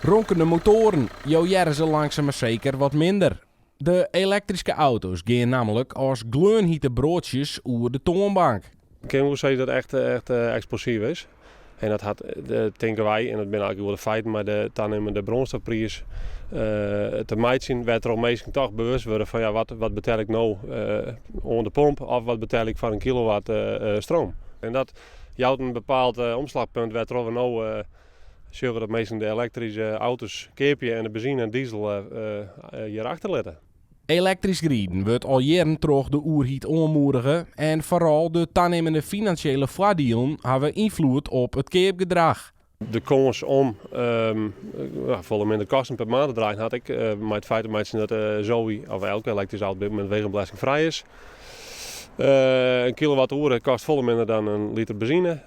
Ronkende motoaren, jo hearre se langsum mar seker wat minder. De elektryske auto's gean nammentlik as gleonhite broadsjes oer de toanbank. Ik kin wol sizze dat it echt, echt eksplosyf is. En dat hat, tinke wy, en dat binne eigentlik wol de feiten, mei de tanimmende brânstofpriis te meitsjen, wêrtroch minsken toch bewust wurde fan ja, wat betelje ik no oan de pomp of wat betelje ik foar in kilowatt stroom. En dat jout in bepaald omslachpunt wêrtroch we no sjogge dat minsken de elektryske auto's keapje en de benzine en diesel hjir achterlitte. Elektrysk riden wurdt al jierren troch de oerheid oanmoedige en foaral de tanimmende finansjele foardielen hawwe ynfloed op it keapgedrach. De kâns om folle minder kosten per maand te draaien hat ek mei it feit te meitsjen dat de Zoe of elke elektryske auto op dit momint wegenbelastingfrij is. In kilowattoere kost folle minder dan in liter benzine.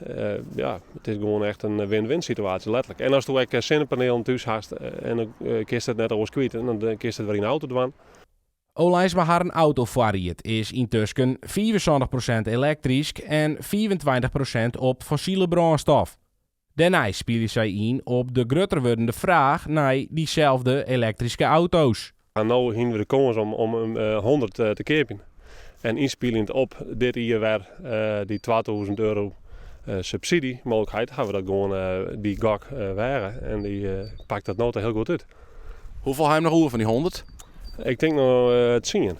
Ja, it is gewoan echt in win-win situaasje, letterlik. En asto ek sinnepanelen thús hast en dan kinst it net oars kwyt, dan kinst it wer yn de auto dwaan. Olijnsma harren autofoarried is yntusken 75% elektrysk en 25% op fossile brânstof. Dêrneist spylje sy yn op de grutter wurdende fraach nei dyselde elektryske auto's. No hiene we de kâns om in 100 te keapjen. En ynspyljend op dit jier wer dy 2000 euro subsydzjemooglikheid, hawwe we dat gewoan dy gok weage. En dy pakt dat no ta hiel goed út. Hoefolle ha jim noch oer fan dy 100? Ik tink noch 10.